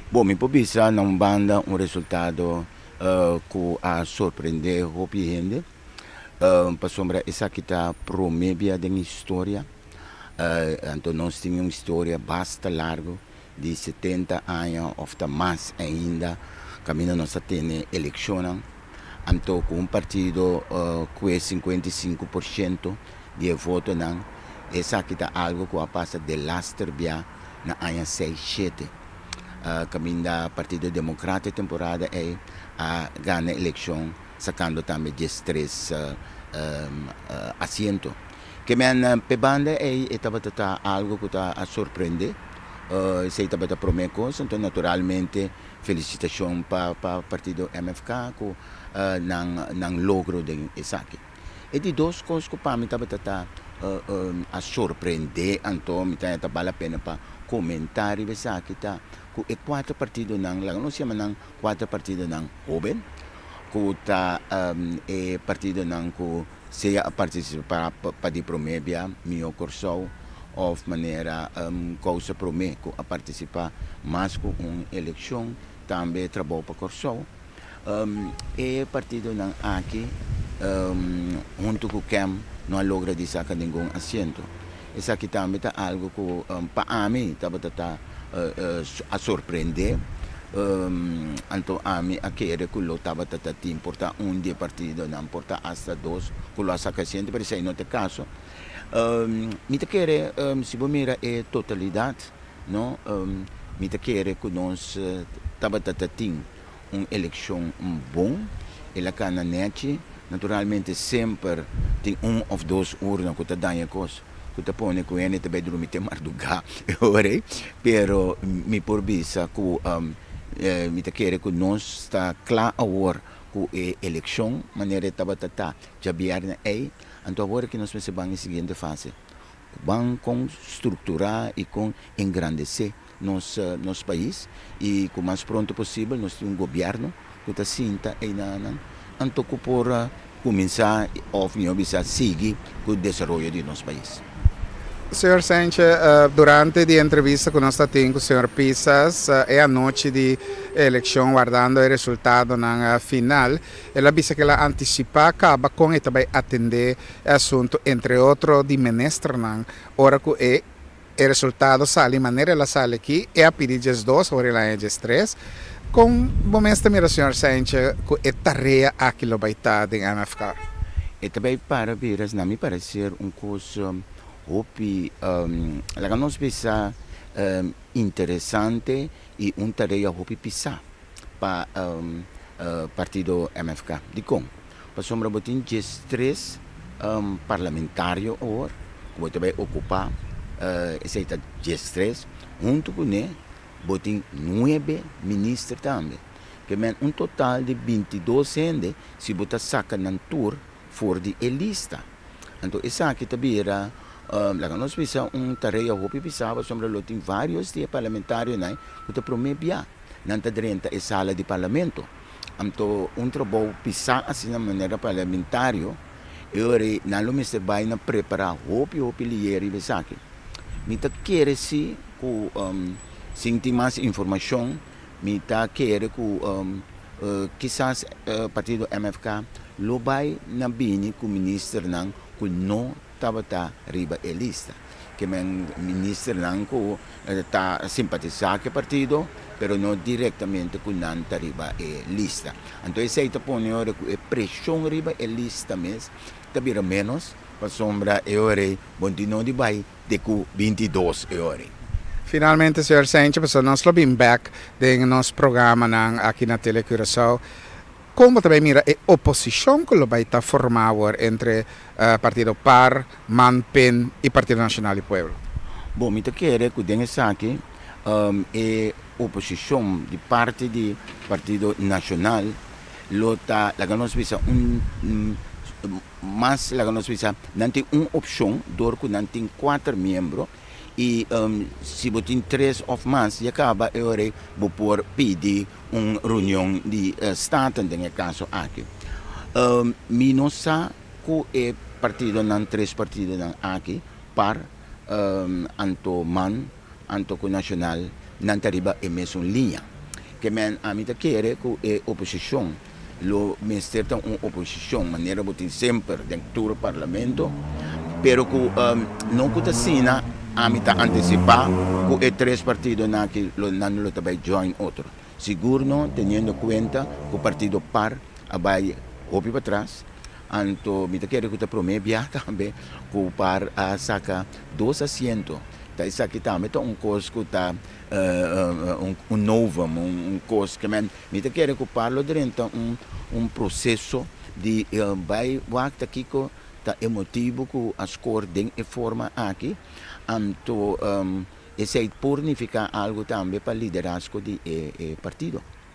Bon, mi por bisa na un banda un resultado ku a sorprendé hopi hende, pasobra esaki ta promé bia den historia. Anto nos tin un historia basta largu di 70 aña òf ta mas ainda kaminda nos a tene elekshonnan. Anto ku un partido ku e 55% di e votonan, esaki ta algu ku a pasa delaster bia na aña seis shete. Kaminda Partido Demokrat e temporada ei a gana elekshon sakando tambe 13 asiento. Ke men p'e banda ei e tabata ta algu ku ta a sorprende, esei tabata promé kos, anto naturalmente felisitashon pa Partido MFK ku nan nan logro den esaki. E di dos kos ku pa mi tabata ta a sorprende anto mi ta ta bal la pena pa komentá riba esaki ta ku e kuater partidonan, laga nos yama nan kuater partidonan hoben, ku ta e partidonan ku sea a partisipá pa di promé bia Mihó Kòrsou òf manera Kousa Promé ku a partisipá mas ku un elekshon, tambe Trabou pa Kòrsou. E partidonan aki huntu ku KEM no a logra di saka ningun asiento. Esaki tambe ta algu ku pa ami tabata ta a sorprendé. Anto ami a kere ku lo tabata ta tin por ta un di e partidonan, por ta asta dos ku lo a saka asiento, pero esei no ta e kaso. Mi ta kere si bo mira e totalidat, no, mi ta kere ku nos tabata ta tin un elekshon bon, el a kana nèchi. Naturalmente semper tin un òf dos urna ku ta daña kos, ku ta pone ku hende ta bai drumi te mardugá e ora ei, pero mi por bisa ku mi ta kere ku nos ta kla awor ku e elekshon manera e tabata ta djabièrnè ei, anto awor aki nos mester ban e siguiente fase, ban kon strukturá i kon engrandesé nos nos pais y cu mas pronto posibel nos tin un gobierno cu ta sinta eynanan anto cu por cuminsa of mihor bisa sigui cu desaroyo di nos pais. Señor Cijntje, durante di entrevista cu nos ta tin cu señor Pisas e anochi di eleccion wardando e resultadonan final, el a bisa cu el a anticipa caba con e ta bay atende e asunto entre otro di ministernan ora cu e E resultado sali manera el a sali aki, e a pidi 12, awor el a haña 13. Kon bo mes ta mira señor Cijntje ku e tarea aki lo bai ta den MFK? E ta bai para bira, na mi parecer, un kos hopi, laga nos bisa, interesante i un tarea hopi pisá pa partido MFK. Dikon? Pasobra bo tin 13 parlamentario awor ku bo ta bai okupá, esei ta 13, huntu kuné bo tin nuebe minister tambe. Ke men un total di 22 hende si bo ta saka nan tur for di e lista. Anto esaki ta bira, laga nos bisa, un tarea hopi pisá pasobra lo tin vários di e parlamentarionan ku ta promé bia nan ta drenta e sala di parlamento. Anto un trabou pisá asina manera parlamentario e ora ei nan lo mester bai na prepará hopi hopi lier riba esaki. Mi ta kere si ku sin tin mas informashon mi ta kere ku kisas partido MFK lo bai na bini ku ministernan ku no tabata riba e lista. Ke men ministernan ku ta simpatisá ku e partido, pero no direktamente ku nan ta riba e lista. Anto esei ta pone ora ku e preshon riba e lista mes ta bira ménos, pasobra e ora ei bo tin no di bai te ku 22 e ora ei. Finalmente, señor Cijntje, pasobra nos lo bin bèk den nos programanan aki na Tele Curaçao. Kon bo ta bai mira e oposishon ku lo bai ta formá awor entre partido par, man, pen i Partido Nashonal di Pueblo? Bon, mi ta kere ku den esaki e oposishon di parti di Partido Nashonal lo ta, laga nos bisa, un mas, laga nos bisa, nan tin un opshon dor ku nan tin kuater miembro i si bo tin tres òf mas ya kaba e ora ei bo por pidi un reunion di Staten den e kaso aki. Mi no sa ku e partidonan, tres partidonan aki, par, anto man, anto ku Nashonal, nan ta riba e mesun liña. Ke men ami ta kere ku e oposishon lo mester ta un oposishon manera bo tin semper den tur parlamento, pero ku no ku ta asina ami ta antisipá ku e tres partidonan aki lo nan lo ta bai join otro. Sigur no teniendo kuenta ku partido par a bai hopi patras, anto mi ta kere ku ta promé bia tambe ku par a saka dos asiento. Ta esaki tambe ta un kos ku ta un novum, un kos ke men mi ta kere ku par lo drenta un proseso di bai wak ta kiko ta e motibu ku a skor den e forma aki, anto esei por nifiká algu tambe pa liderazgo di e partido.